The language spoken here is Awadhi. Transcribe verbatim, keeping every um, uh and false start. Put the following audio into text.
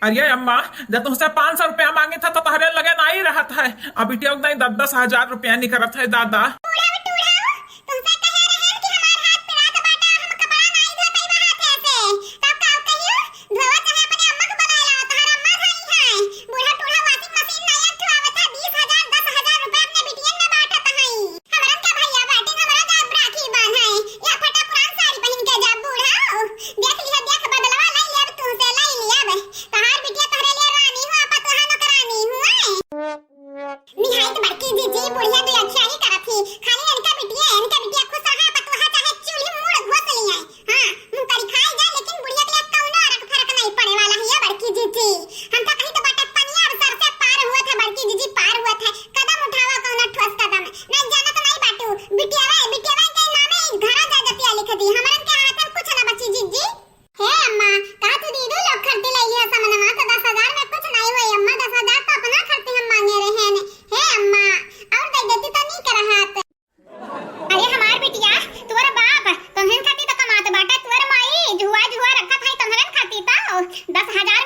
अरे अम्मा, जब तुमसे पाँच सौ रुपया मांगे था तो तहरे लगे नाहीं रहत है, अब बिटिया नहीं दस दस हजार रुपया निकरत है दादा। बूढ़ा टूढ़ा, तुमसे कहे रहन कि हमार हाथ पिरात बाटे, हम कपड़ा नाहीं धो पइबा हाथे से, तब का कहियो? धोवा चाहे अपने अम्मा के बुलाए लाओ, तोहर अम्मा धई है। बूढ़ा टूढ़ा washing machine नाहीं एक ठो आवत है, बीस हजार, दस हजार रुपया अपने बिटियन में बांटत हई। हमरन के भैया बाटिन, हमरा जाब राखी बांधे। या फटा पुरान साड़ी पहिन के जाब बूढ़ा। देख लिया, देख बदलवा लई लेब, तुहसे लई लेब। तहार बिटिया तोहरे लिए रानी हुआ, पतोहा नौकरानी हुआ। निहायत बड़की जीजी, बुढ़िया दुई अखिया ही करत ही। खाली इनका बिटिया, इनका बिटिया खुश रहा, पतोहा चाहे चूल्ही मूड़ घोस लिया। हाँ, मुँह करी खाई जाए, लेकिन बुढ़िया के लिए कौनो अरक फरक नहीं पड़े वाला है ये बड़की जीजी। हम तो कहीं तो बटक पनिया अब सर से पार हुआ था बड़की जीजी, पार हुआ था। कदम उठावा कौनो ठोस कदम। नहीं जाना तो नहीं बाटू। बिटियावा, बिटियावा के नामे ई घरा जा जतिया लिख दी। हमरन के हाथ में कुछ ना बची जीजी। हे अम्मा, का तू दीदू लोग खरती लई लिया समनवा तो दस हजार में कुछ नहीं हुई अम्मा, दस हजार तो अपना खरती हम मांगे रहे ने। हे अम्मा, और दे देती तो नहीं कर हाथ। अरे हमार बिटिया, तोहरे बाप तोहरन खातिर तो कमात बाटे, तोहरे माई झुआ झुआ रखत है तोहरन खातिर तो। दस हजार